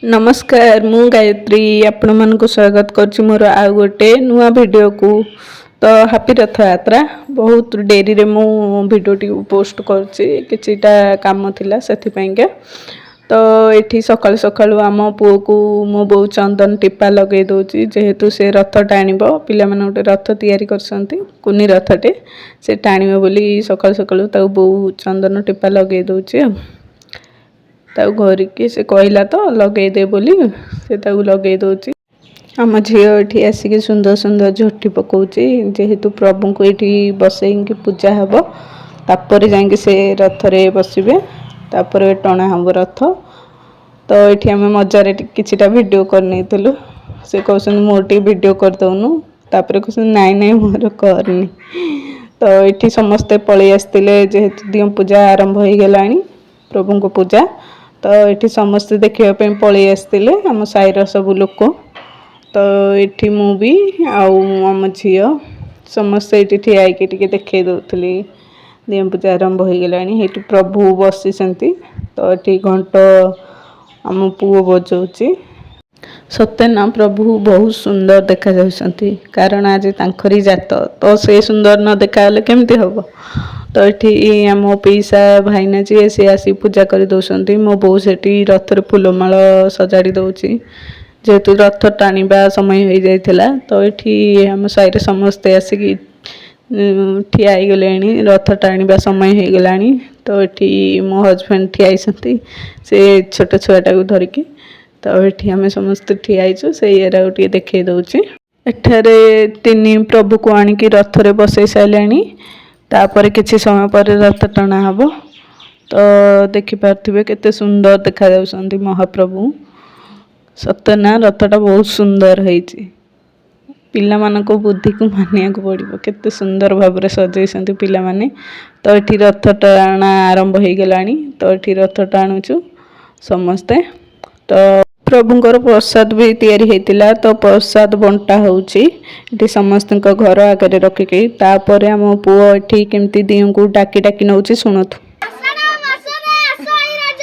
ନମସ୍କାର, ମୁଁ ଗାୟତ୍ରୀ ଆପଣମାନଙ୍କୁ ସ୍ୱାଗତ କରୁଛି ମୋର ଆଉ ଗୋଟେ ନୂଆ ଭିଡ଼ିଓକୁ। ତ ହାପି ରଥଯାତ୍ରା। ବହୁତ ଡେରିରେ ମୁଁ ଭିଡ଼ିଓଟିକୁ ପୋଷ୍ଟ କରୁଛି, କିଛିଟା କାମ ଥିଲା ସେଥିପାଇଁକା। ତ ଏଠି ସକାଳୁ ସକାଳୁ ଆମ ପୁଅକୁ ମୋ ବୋଉ ଚନ୍ଦନ ଟିପା ଲଗାଇ ଦେଉଛି, ଯେହେତୁ ସେ ରଥ ଟାଣିବ। ପିଲାମାନେ ଗୋଟେ ରଥ ତିଆରି କରିଛନ୍ତି, କୁନି ରଥଟେ, ସେ ଟାଣିବ ବୋଲି ସକାଳୁ ସକାଳୁ ତାକୁ ବୋଉ ଚନ୍ଦନ ଟିପା ଲଗାଇ ଦେଉଛି। ଆଉ ତାକୁ ଘରିକି ସେ କହିଲା ତ ଲଗେଇଦେ ବୋଲି, ସେ ତାକୁ ଲଗେଇ ଦେଉଛି। ଆମ ଝିଅ ଏଠି ଆସିକି ସୁନ୍ଦର ସୁନ୍ଦର ଝୋଟି ପକାଉଛି, ଯେହେତୁ ପ୍ରଭୁଙ୍କୁ ଏଇଠି ବସେଇକି ପୂଜା ହେବ, ତାପରେ ଯାଇକି ସେ ରଥରେ ବସିବେ, ତାପରେ ଟଣା ହେବ ରଥ। ତ ଏଠି ଆମେ ମଜାରେ କିଛିଟା ଭିଡ଼ିଓ କରିନେଇଥିଲୁ। ସେ କହୁଛନ୍ତି, ମୋର ଟିକେ ଭିଡ଼ିଓ କରିଦେଉନୁ। ତାପରେ କହୁଛନ୍ତି, ନାଇଁ ନାଇଁ, ମୋର କରିନି। ତ ଏଠି ସମସ୍ତେ ପଳେଇ ଆସିଥିଲେ, ଯେହେତୁ ଦିଅଁ ପୂଜା ଆରମ୍ଭ ହେଇଗଲାଣି, ପ୍ରଭୁଙ୍କ ପୂଜା। ତ ଏଠି ସମସ୍ତେ ଦେଖିବା ପାଇଁ ପଳେଇ ଆସିଥିଲେ, ଆମ ସାହିର ସବୁ ଲୋକ। ତ ଏଠି ମୁଁ ବି ଆଉ ଆମ ଝିଅ ସମସ୍ତେ ଏଇଠି ଠିଆ ହେଇକି ଟିକେ ଦେଖେଇ ଦେଉଥିଲି। ଦିଅଁ ପୂଜା ଆରମ୍ଭ ହେଇଗଲାଣି, ଏଇଠି ପ୍ରଭୁ ବସିଛନ୍ତି। ତ ଏଠି ଘଣ୍ଟ ଆମ ପୁଅ ବଜାଉଛି। ସତେ ନା ପ୍ରଭୁ ବହୁତ ସୁନ୍ଦର ଦେଖାଯାଉଛନ୍ତି, କାରଣ ଆଜି ତାଙ୍କରି ଜାତ, ତ ସେ ସୁନ୍ଦର ନ ଦେଖାଗଲେ କେମିତି ହେବ? ତ ଏଠି ଆମ ପିଇସା ଭାଇନା ଯିଏ, ସେ ଆସି ପୂଜା କରିଦେଉଛନ୍ତି। ମୋ ବୋଉ ସେଠି ରଥରେ ଫୁଲମାଳ ସଜାଡ଼ି ଦେଉଛି, ଯେହେତୁ ରଥ ଟାଣିବା ସମୟ ହେଇଯାଇଥିଲା। ତ ଏଠି ଆମ ସାହିରେ ସମସ୍ତେ ଆସିକି ଠିଆ ହେଇଗଲେଣି, ରଥ ଟାଣିବା ସମୟ ହେଇଗଲାଣି। ତ ଏଠି ମୋ ହଜବେଣ୍ଡ ଠିଆ ହେଇଛନ୍ତି ସେ ଛୋଟ ଛୁଆଟାକୁ ଧରିକି। ତ ଏଠି ଆମେ ସମସ୍ତେ ଠିଆ ହେଇଛୁ, ସେଇ ଏରାକୁ ଟିକେ ଦେଖେଇ ଦେଉଛି। ଏଠାରେ ତିନି ପ୍ରଭୁକୁ ଆଣିକି ରଥରେ ବସେଇ ସାରିଲେଣି, ତାପରେ କିଛି ସମୟ ପରେ ରଥ ଟଣା ହେବ। ତ ଦେଖିପାରୁଥିବେ କେତେ ସୁନ୍ଦର ଦେଖାଯାଉଛନ୍ତି ମହାପ୍ରଭୁ। ସତେ ନା ରଥଟା ବହୁତ ସୁନ୍ଦର ହେଇଛି। ପିଲାମାନଙ୍କ ବୁଦ୍ଧିକୁ ମାନିବାକୁ ପଡ଼ିବ, କେତେ ସୁନ୍ଦର ଭାବରେ ସଜେଇଛନ୍ତି ପିଲାମାନେ। ତ ଏଠି ରଥ ଟଣା ଆରମ୍ଭ ହେଇଗଲାଣି। ତ ଏଠି ରଥ ଟାଣୁଛୁ ସମସ୍ତେ। ତ ପ୍ରଭୁଙ୍କର ପ୍ରସାଦ ବି ତିଆରି ହେଇଥିଲା, ତ ପ୍ରସାଦ ବଣ୍ଟା ହେଉଛି ଏଠି ସମସ୍ତଙ୍କ ଘର ଆଗରେ ରଖିକି। ତାପରେ ଆମ ପୁଅ ଏଠି କେମିତି ଦିଅଁଙ୍କୁ ଡାକି ଡାକି ନେଉଛି, ଶୁଣନ୍ତୁ। ଆଷାଢ଼ ମାସରେ ଆସ ରଜ।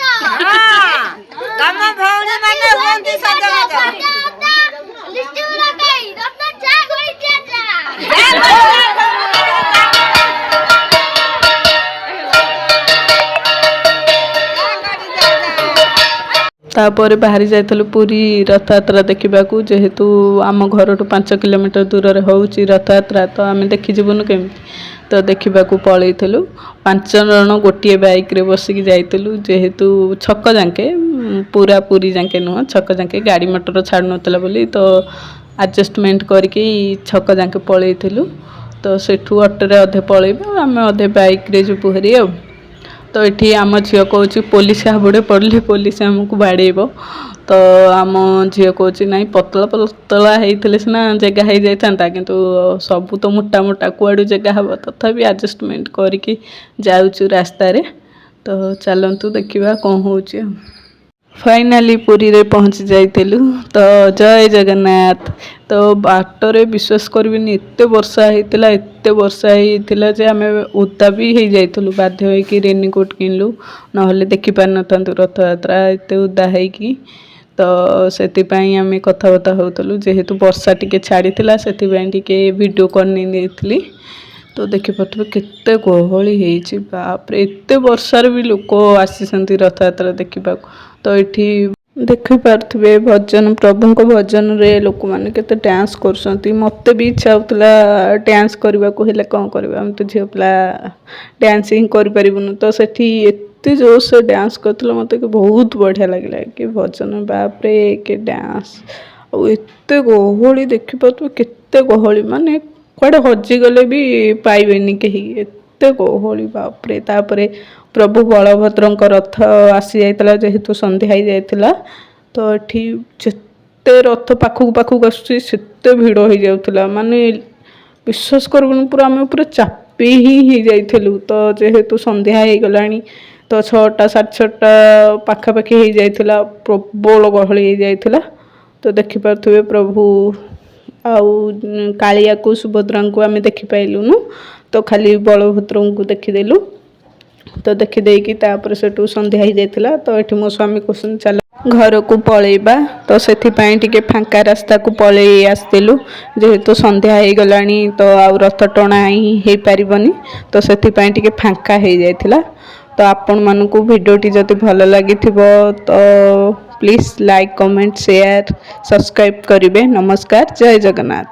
ତମ ଭଉଣୀ ମାନେ ହୁଅନ୍ତି ସଜବାଜ। ଲିଚୁ ଲଗାଇ ରଥ ଚା ଗୋଇ ଚା ଚା। ତାପରେ ବାହାରି ଯାଇଥିଲୁ ପୁରୀ ରଥଯାତ୍ରା ଦେଖିବାକୁ। ଯେହେତୁ ଆମ ଘରଠୁ 5 କିଲୋମିଟର ଦୂରରେ ହେଉଛି ରଥଯାତ୍ରା, ତ ଆମେ ଦେଖିଯିବୁନୁ କେମିତି? ତ ଦେଖିବାକୁ ପଳେଇଥିଲୁ। 5 ଜଣ ଗୋଟିଏ ବାଇକ୍ରେ ବସିକି ଯାଇଥିଲୁ। ଯେହେତୁ ଛକ ଯାଙ୍କେ, ପୁରା ପୁରୀ ଯାଙ୍କେ ନୁହଁ, ଛକ ଯାଙ୍କେ ଗାଡ଼ି ମଟର ଛାଡ଼ୁନଥିଲା ବୋଲି, ତ ଆଡ଼ଜଷ୍ଟମେଣ୍ଟ କରିକି ଛକ ଯାଙ୍କେ ପଳେଇଥିଲୁ। ତ ସେଠୁ ଅଟୋରେ ଅଧେ ପଳେଇବେ, ଆମେ ଅଧେ ବାଇକ୍ରେ ଯିବୁ ହେରି। ଆଉ ତ ଏଠି ଆମ ଝିଅ କହୁଛି, ପୋଲିସ ହାବୁଡ଼େ ପଡ଼ିଲେ ପୋଲିସ ଆମକୁ ବାଡ଼େଇବ। ତ ଆମ ଝିଅ କହୁଛି, ନାଇଁ, ପତଳା ପତଳା ହେଇଥିଲେ ସିନା ଜାଗା ହେଇଯାଇଥାନ୍ତା, କିନ୍ତୁ ସବୁ ତ ମୋଟା ମୋଟା, କୁଆଡ଼ୁ ଜାଗା ହେବ? ତଥାପି ଆଡ଼ଜଷ୍ଟମେଣ୍ଟ କରିକି ଯାଉଛୁ ରାସ୍ତାରେ। ତ ଚାଲନ୍ତୁ ଦେଖିବା କ'ଣ ହେଉଛି। ଆଉ ଫାଇନାଲି ପୁରୀରେ ପହଞ୍ଚି ଯାଇଥିଲୁ। ତ ଜୟ ଜଗନ୍ନାଥ। ତ ବାଟରେ ବିଶ୍ୱାସ କରିବେନି, ଏତେ ବର୍ଷା ହେଇଥିଲା, ଏତେ ବର୍ଷା ହେଇଥିଲା ଯେ ଆମେ ଓଦା ବି ହେଇଯାଇଥିଲୁ। ବାଧ୍ୟ ହେଇକି ରେନିକୋଟ୍ କିଣିଲୁ, ନହେଲେ ଦେଖିପାରିନଥାନ୍ତୁ ରଥଯାତ୍ରା ଏତେ ଓଦା ହେଇକି। ତ ସେଥିପାଇଁ ଆମେ କଥାବାର୍ତ୍ତା ହେଉଥିଲୁ। ଯେହେତୁ ବର୍ଷା ଟିକେ ଛାଡ଼ିଥିଲା, ସେଥିପାଇଁ ଟିକେ ଭିଡ଼ିଓ କରି ନେଇଥିଲି। ତ ଦେଖିପାରୁଥିବେ କେତେ ଗହଳି ହେଇଛି, ବାପରେ! ଏତେ ବର୍ଷାରେ ବି ଲୋକ ଆସିଛନ୍ତି ରଥଯାତ୍ରା ଦେଖିବାକୁ। ତ ଏଠି ଦେଖିପାରୁଥିବେ ଭଜନ, ପ୍ରଭୁଙ୍କ ଭଜନରେ ଲୋକମାନେ କେତେ ଡ୍ୟାନ୍ସ କରୁଛନ୍ତି। ମୋତେ ବି ଇଚ୍ଛା ହେଉଥିଲା ଡ୍ୟାନ୍ସ କରିବାକୁ, ହେଲେ କ'ଣ କରିବା, ଆମେ ତ ଝିଅ ପିଲା, ଡ୍ୟାନ୍ସ ହିଁ କରିପାରିବୁନୁ। ତ ସେଠି ଏତେ ଜୋରସେ ଡ୍ୟାନ୍ସ କରୁଥିଲେ, ମୋତେ କି ବହୁତ ବଢ଼ିଆ ଲାଗିଲା କି ଭଜନ, ବାପରେ, କି ଡ୍ୟାନ୍ସ! ଆଉ ଏତେ ଗହଳି, ଦେଖିପାରୁଥିବେ କେତେ ଗହଳି, ମାନେ କୁଆଡ଼େ ହଜିଗଲେ ବି ପାଇବେନି କେହି, ଏତେ ଗହଳି, ବାପରେ! ତାପରେ ପ୍ରଭୁ ବଳଭଦ୍ରଙ୍କ ରଥ ଆସିଯାଇଥିଲା, ଯେହେତୁ ସନ୍ଧ୍ୟା ହେଇଯାଇଥିଲା। ତ ଏଠି ଯେତେ ରଥ ପାଖକୁ ପାଖକୁ ଆସୁଛି, ସେତେ ଭିଡ଼ ହେଇଯାଉଥିଲା। ମାନେ ବିଶ୍ୱାସ କରିବୁନି, ପୁରା ଆମେ ପୁରା ଚାପି ହିଁ ହେଇଯାଇଥିଲୁ। ତ ଯେହେତୁ ସନ୍ଧ୍ୟା ହେଇଗଲାଣି, ତ 6ଟା 6:30 ପାଖାପାଖି ହେଇଯାଇଥିଲା, ପ୍ରବଳ ଗହଳି ହେଇଯାଇଥିଲା। ତ ଦେଖିପାରୁଥିବେ ପ୍ରଭୁ ଆଉ କାଳିଆକୁ ସୁଭଦ୍ରାଙ୍କୁ ଆମେ ଦେଖିପାଇଲୁନୁ, ତ ଖାଲି ବଳଭଦ୍ରଙ୍କୁ ଦେଖିଦେଲୁ। ତ ଦେଖିଦେଇକି ତାପରେ ସେଠୁ ସନ୍ଧ୍ୟା ହେଇଯାଇଥିଲା। ତ ଏଠି ମୋ ସ୍ୱାମୀ କହୁଛନ୍ତି, ଚାଲ ଘରକୁ ପଳେଇବା। ତ ସେଥିପାଇଁ ଟିକେ ଫାଙ୍କା ରାସ୍ତାକୁ ପଳେଇ ଆସିଥିଲୁ। ଯେହେତୁ ସନ୍ଧ୍ୟା ହେଇଗଲାଣି, ତ ଆଉ ରଥ ଟଣା ହିଁ ହେଇପାରିବନି। ତ ସେଥିପାଇଁ ଟିକେ ଫାଙ୍କା ହେଇଯାଇଥିଲା। ତ ଆପଣମାନଙ୍କୁ ଭିଡ଼ିଓଟି ଯଦି ଭଲ ଲାଗିଥିବ, ତ please like, comment, share, subscribe କରିବେ। ନମସ୍କାର, ଜୟ ଜଗନ୍ନାଥ।